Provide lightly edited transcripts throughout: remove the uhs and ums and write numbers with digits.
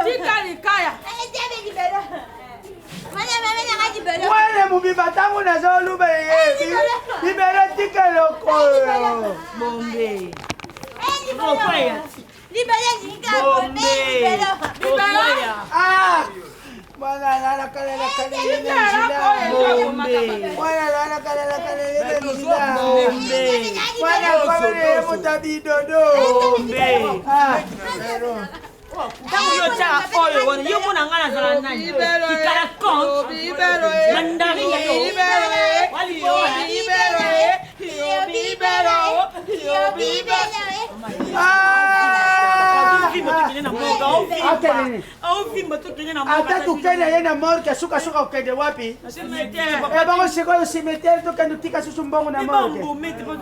Tika likaya. Mwana mobimba ntango nazoluba ye libelo tika eloko Bombe. Okwea. Bombe. Okwea. Ah! Mwana alalakalalakalele na nzela. Bombe. Mwana alalakalalakalele na nzela. Bombe. Mwana akomelele moto ya bidodo. Bombe. Ah! Ntango yo otyaka oyo wana yo mona ngai nazala nani kikala compte mandari ya yo Ah! tokende na mboka Akende. ovimba tokende na Ata tokende ye na morgue sukasuka okende wapi? Eh, bango sikoyo cimetière tokende tika susu mbongo na morgue.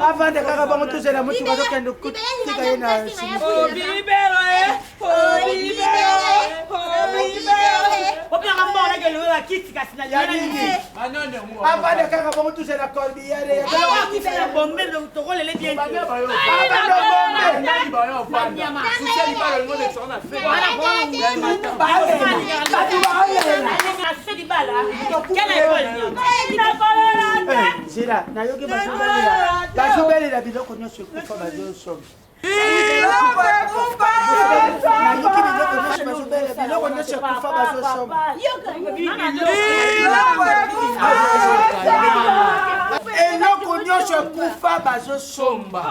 Avanda kaka bango tozela motuka tokende tika ye na cimetière. opelaka mbongo nakende bakiti kasi na Ya nini? Avanda kaka bango tozela corbillard. na bombe tokolele bien Avanda bombe. Bato baolela. Eh, Zila, nayoki bazobelela bazobelela biloko nyonso ekufa bazosomba. Nayoki biloko nyonso bazobelela biloko nyonso ekufa bazosomba. Eloko nyonso ekufa bazosomba.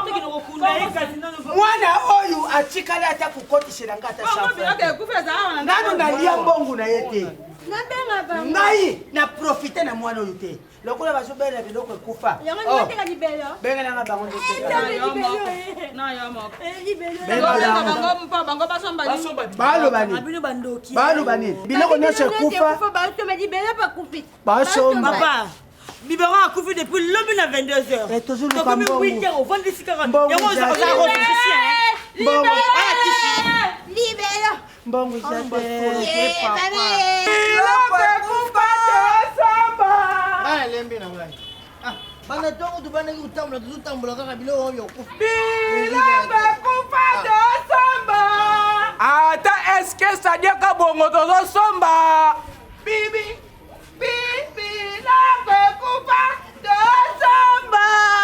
Mwana oyo atikali ata kokotisela nga ata 100 nanu nalia mbongo na ye te. Ngai na profite na mwana oyo te. Lokola bazobelela biloko ekufa. Oh, bengelanga bango nde te. Baloba nini? Baloba nini? Biloko nyonso ekufa basomba. Papa, biberon akufi depuis lobi na 22 heures. Eh, tozoluka Tokomi mbongo. 8 heures ovandisi kaka. Mbongo Yango eza ozala te. rotricien. Mbongo. Libelo. Mbongo eza te. Ngai nalembi na ngai. Ah, banda ntongo tobandaki kotambola tozotambola kaka biloko oyo okufa. Ata eske sadiaka bongo tozosomba.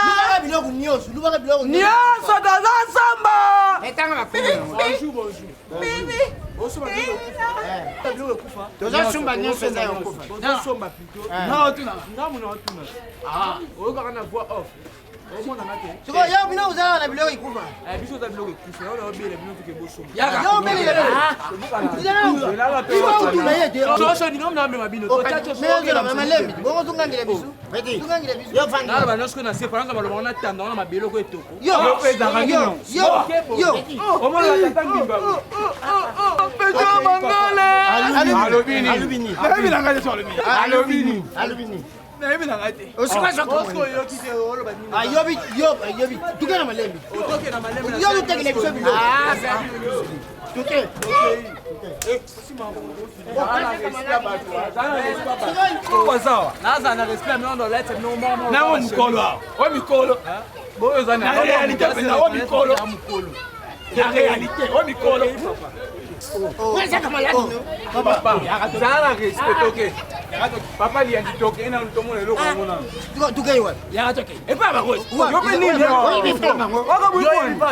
Lubaka biloko nyonso, lubaka biloko Nyonso tozosomba. Tozosomba nyonso eza ya kokufa. Tozosomba plutôt. Ngambo na otuna. Ah, oyokaka na voix off. Omonanga te. Sikoyo yo bino ozalaka na biloko ekufa. Eh, biso oza biloko ekufa. Yo na obela bino toke bosomba. Yo obelela. Biso otuna ye te. Soso ni ngambo na mema bino. Totia soso. Mais ozala mama lembi. Bongo tongangela biso. Tongangela biso. Yo fandi. Naloba nyonso na se faransa baloba wana tanda wana mabele oko etoko. Yo. Yo. Yo. Yo. Omona tata mbimba. Pedro Mangole. Alobi nini? Alobi nini? Nayebi na ngai te so alobi. Alobi nini? Alobi nini? Nayebi na ngai te. Osika soki. Osiko oyoki te oloba nini? Ayobi yo ayobi. Tuke na malembi. Otoke na malembe na Yo otekela biso biloko. Tuke. Naza na respect mais on doit l'être non non nango mokolo awa oyo mikolo na réalité mpenza oyo mikolo na réalité oyo mikolo Zala na respect toke. Papa liandi toke ena tomona eloko yango nano. Tuke yo. yaka toke epai ya bakosi Yo pe nini? Waka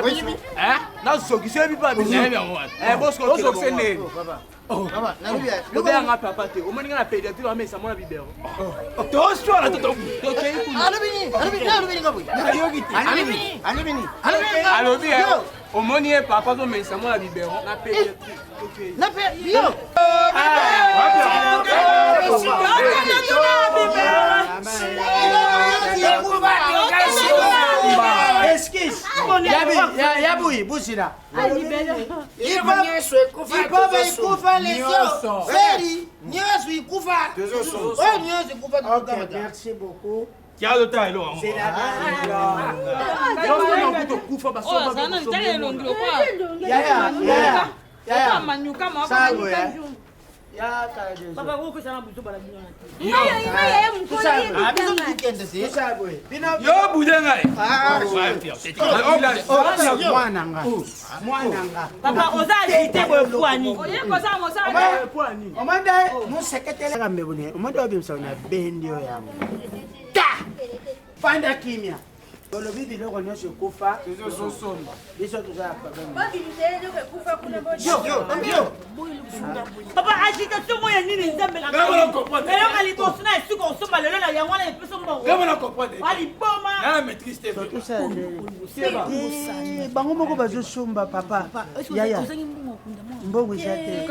Oyibi. Eh? Nazokisa yebi pa biso. Nayebi yango wapi. Eh bosco ozokisa nini? Papa, nalobi ya. Obeyanga papa te. Omoni nga na pédiatrie bamesa mwana bibero. toswala to tobu Tokei kuna. Alobi nini? Alobi nini? Alobi nini kaboyi? nayoki te Alobi nini? Alobi nini? Alobi nini? Alobi eh, Yo. omoni ye papa azomesa mwana bibero na pédiatrie. Tokei. Na pe yo. Excuse. Yabuyi busila. Ipova ikufa lesio. Seri nyonso ikufa. Oyo nyonso ikufa Ok, merci beaucoup. tiazotala eloko yango C'est la Yaya, yaya, yaya. Sango ya. Papa, okosala na buzoba na bino na te. Yo bude ngai. Mwana nga, mwana nga. Papa, oza agité boye pwani. Omande museketele mbebune, omande obimisa na bendi oyo yango ta fanda kimia. Olobi biloko nyonso ekufa, biso toza ya problème. Papa, agitation oyo ya nini? Nzambe na Ngai wana comprendre. eloko liboso na esika osomba lelo na yango wana epesa mbongo. Ngai wana comprendre. Aliboma. Na maîtrise te. Eh, bango moko bazosomba papa. Yaya, mbongo eza te.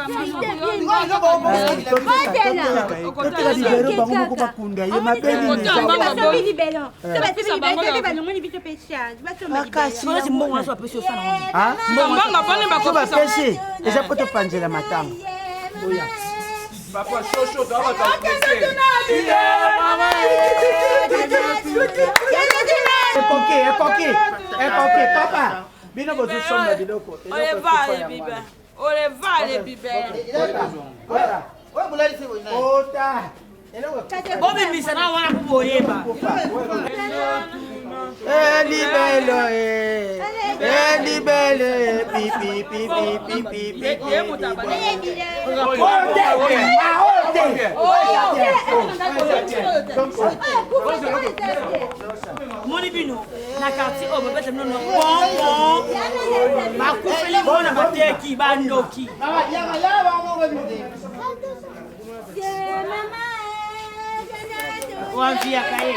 Toteka libero, bango moko bakunda ye mabe nini? Soki mbongo nyonso bapesi, osala ngo. Ah? Mbongo mponi? So Bakopesa. bapesi eza mpo topanzela matanga oya. Papa shosho to ba ta pressé. Ekoki, ekoki, ekoki papa. Bino bozosomba biloko, eloko ekufa yango wana. Olevale bibe. Ota eloko. Bobimisa na wana mpo boyeba. Elibelo e, elibele pi pi pi pi pi pi pi. Ye moto abandi. Ote, ah, ote. Moni bino na quartier oyo babeta bino na pompon, bakufeli bona, bateki, bandoki. Wamviaka ye.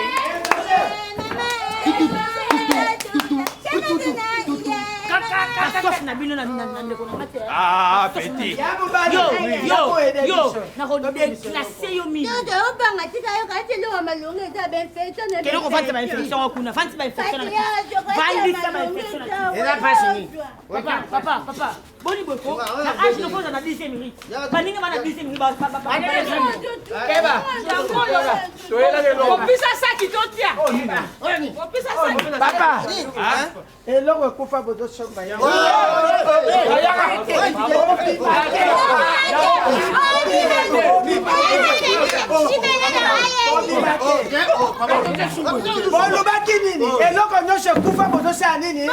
Kasof na bino na ndeko na nga te. Ah petit. Ya mobali, Yo, ya yo, koyede yo, biso. nakodeklase yo mingi. Kende kovandisa bainfection ngo kuna, vandisa bainfection na, vandisa bainfection na. Eza pasi nini? Papa, papa, papa, boni boye ko na age nokoza na 10e minute, baninga bana 10e minute. Keba. Toyela lelo. Kopisa saki totia. Kopisa saki. Papa, eloko ekufa bozosomba yango. Bolobaki nini? Eloko nyonso ekufa bozosala nini?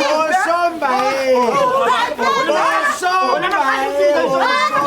Bosomba ye, bosomba ye.